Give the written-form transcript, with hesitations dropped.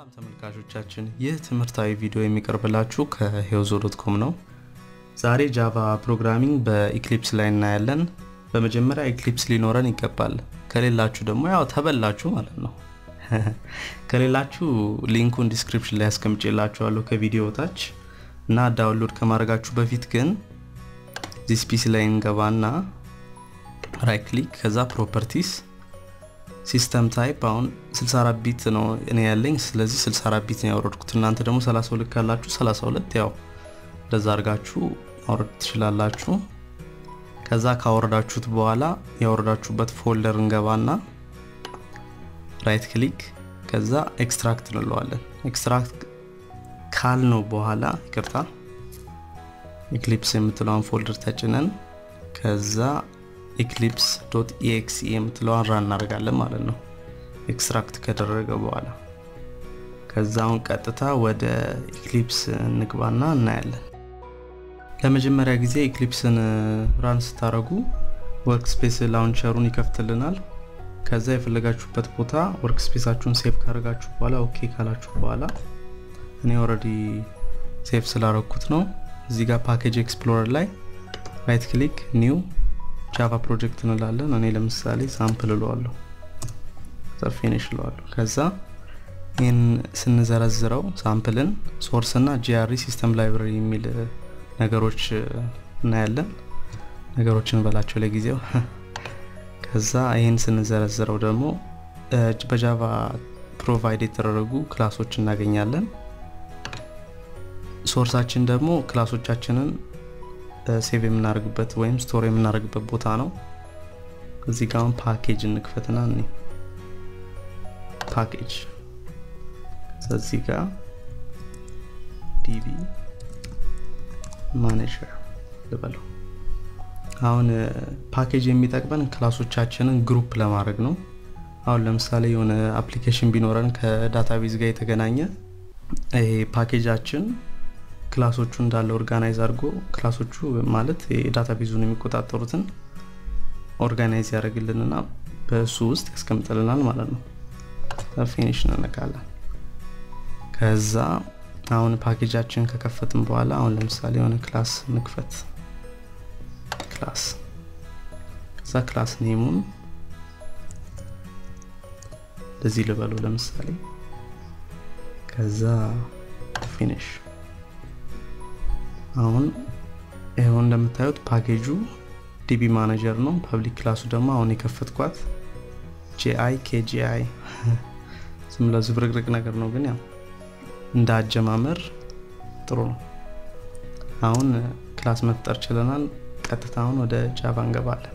ሰላም ተመልካቾቻችን፣ ይህ ትምህርታዊ ቪዲዮ የሚቀርብላችሁ ከሄውዞ.com ነው። ዛሬ Java programming በ Eclipse ላይ እናያለን። በመጀመሪያ Eclipse ሊኖረን ይገባል። ከሌላችሁ ደግሞ ያው ተበላችሁ ማለት ነው። ከሌላችሁ link ኡን description ላይ አስቀምጬላችኋለሁ ከቪዲዮ ታች፣ እና download ከማድረጋችሁ በፊት ግን This PC ላይ እንገባና right click፣ ከዛ properties፣ system type። አሁን 64 bit ነው እኔ ያለኝ፣ ስለዚህ 64 bit ነው ያወረድኩት። እናንተ ደግሞ 32 ካላችሁ 32፣ ያው እንደዛ አድርጋችሁ ማውረድ ትችላላችሁ። ከዛ ካወረዳችሁት በኋላ ያወረዳችሁበት folder እንገባና right click፣ ከዛ extract እንለዋለን። Extract ካልነው በኋላ፣ ይቅርታ፣ Eclipse የምትለዋን folder ተጭነን ከዛ eclipse.exe የምትለዋን run እናደርጋለን ማለት ነው። Extract ከደረገ በኋላ ከዛ አሁን ቀጥታ ወደ Eclipse እንግባና እናያለን። ለመጀመሪያ ጊዜ Eclipse ን run ስታደርጉ workspace launcher ኡን ይከፍትልናል። ከዛ የፈለጋችሁበት ቦታ workspace ኣችሁን save ካደረጋችሁ በኋላ፣ okay ካላችሁ በኋላ፣ እኔ already save ስላረኩት ነው። እዚህ ጋር package explorer ላይ right click፣ new Java project እንላለን። እኔ ለምሳሌ sample እለዋለሁ፣ ከዛ finish እለዋለሁ። ከዛ ይህን ስንዘረዝረው sample ን source እና JRE system library የሚል ነገሮች እናያለን። ነገሮችን በላቸው ለጊዜው። ከዛ ይህን ስንዘረዝረው ደግሞ በ Java provide የተደረጉ class ኦች እናገኛለን። Source ኣችን ደግሞ class ኦቻችንን save የምናደርግበት ወይም store የምናደርግበት ቦታ ነው። እዚህ ጋር አሁን ፓኬጅ እንክፈትና እኔ ፓኬጅ፣ እዚህ ጋር DB manager ልበለው። አሁን ፓኬጅ የሚጠቅመን class ኦቻችንን group ለማድረግ ነው። አሁን ለምሳሌ የሆነ application ቢኖረን ከ database ጋር የተገናኘ፣ ይሄ package ኣችን class ኦቹ እንዳለ organize አድርጎ፣ class ኦቹ ማለት database ኡን የሚቆጣጠሩትን organize ያደርግልንና በእሱ ውስጥ ያስቀምጥልናል ማለት ነው። Finish እንነካለን። ከዛ አሁን ፓኬጃችን ከከፈትን በኋላ አሁን ለምሳሌ የሆነ class እንክፈት። Class፣ ከዛ class name ኡን እንደዚህ ልበለው ለምሳሌ፣ ከዛ finish። አሁን ይኸው እንደምታዩት package ኡ DB manager ነው። Public class ኡ ደግሞ አሁን የከፈትኳት JI KGI፣ ዝም ብሎ ዝብርቅርቅ ነገር ነው፣ ግን ያው እንደ አጀማመር ጥሩ ነው። አሁን class መፍጠር ችለናል። ቀጥታ አሁን ወደ Java እንገባለን።